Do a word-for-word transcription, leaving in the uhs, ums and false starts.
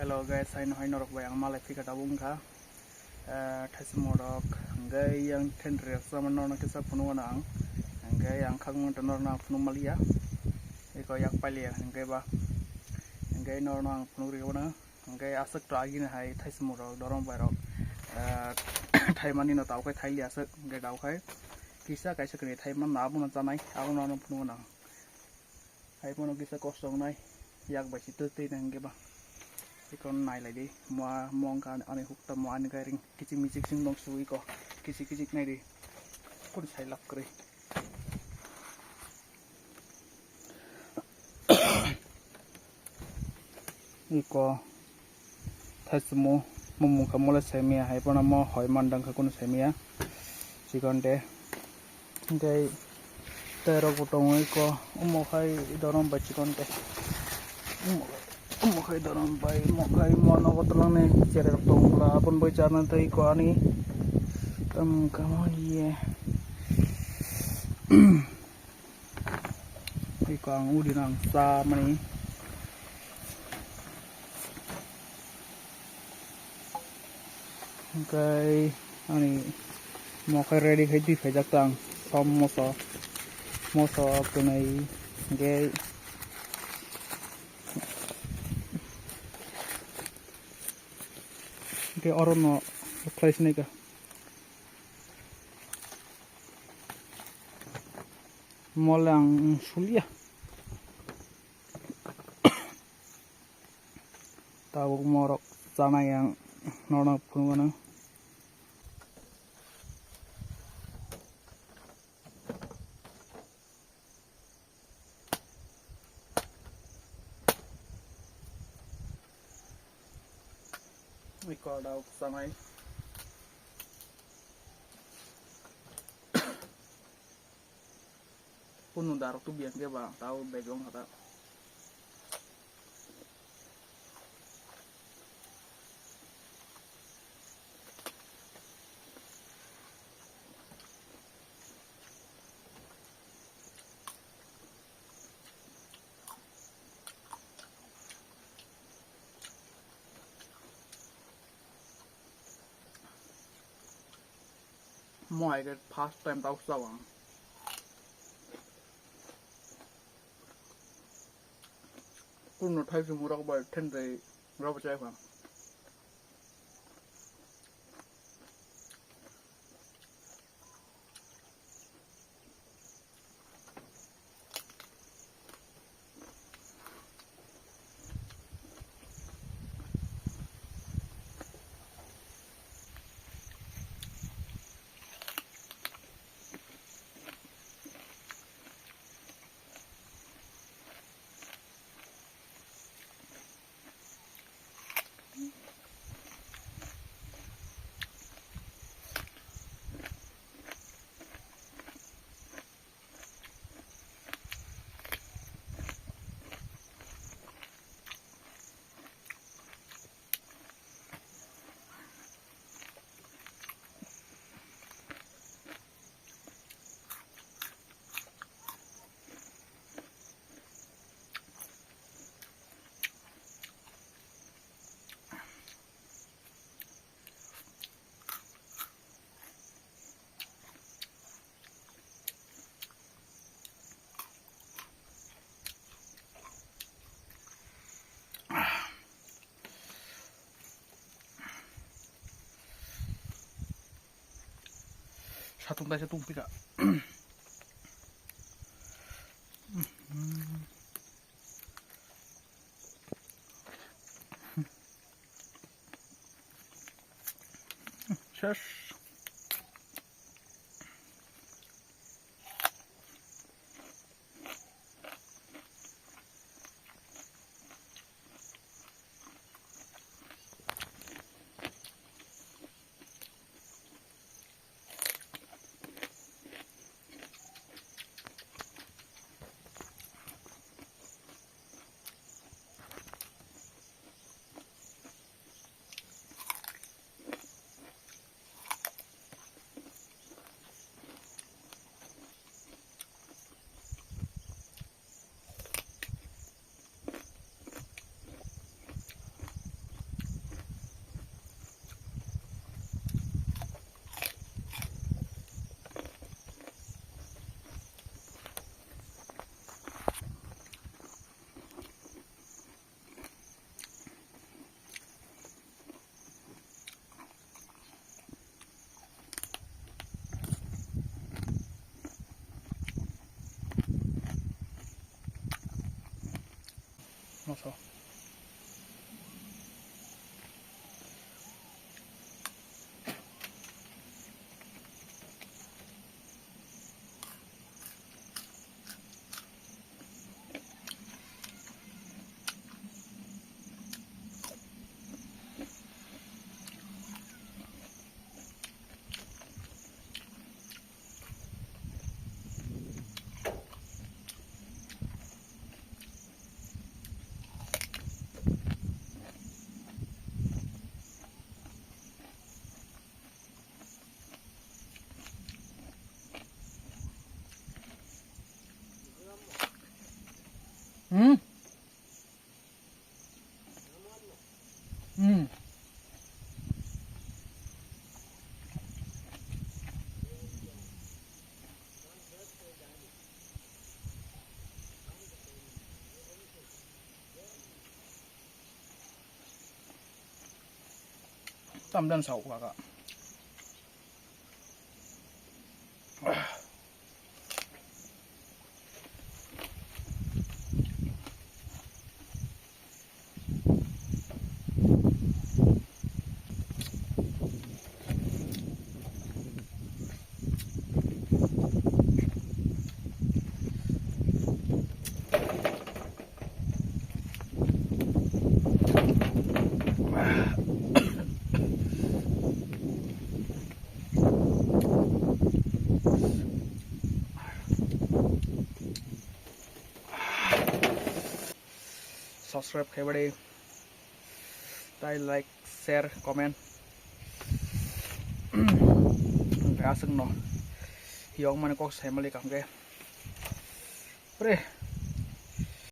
Hello guys, hai no hai norok bai ang malai phika tabuk wngkha. Eh, thaisimo rok hwnkhe yang thendri rok sama norno kisa phunuk ano ang. Hwnkhe ang khakmang ta norno ang phunuk maliya. Eko yak paliya hwnkhe ba. Hwnkhe norno ang phunuk rikhe bono. Hwnkhe aswk to agini hai thaisimo rok, dorong bai rok, eh, thaimani no tao khai thaili aswk, hwnkhe dao khai kisa kaisa kwrwi thaimanno abono chanai, abono ano phunuk ano. Hai phano kisa kosto wngnai, yak bai se twi twi nang khe ba. Eko nai lai di, mo, mo wngkha ani hukta, mo ani gairing kichik michik sing dong sui ko, kichik kichik nai di, kunu sai lak kwrwi. Iko thaisimo mumung kha mole saimaya hai phano mo hoi mandang kha kunu saimaya chikon de. Hingke tei rok bo tongo iko omo khai dorom bai chikon de. Omo khai dorom bai mo khai mo nogo tolong ni cherai rok tongo la aboni bai charna tei iko ani tam kamo ye. Iko ang udi no ang cha mani. Hingke ani mokhai ready khai twi phaijak tang som moso moso kwnwi hingke hingke oro no khlai sinai ka. Mole ang sulia. Tabuk morok chanai ang norok phunukgano. Iko dauk chanai. Kunu darok tubiya khe ba tao bejong hata. Mo hai khe first time tao chao ang. Kuno thaisung rok bai thendai rok chai kha. Satung taisa tungpika. Ses. Hmm. Hmm. Tam dan sau kaka. Subscribe khaibadi, tai like, share, comment. Aswkno yokmani kok saimali kamkhe. Pre.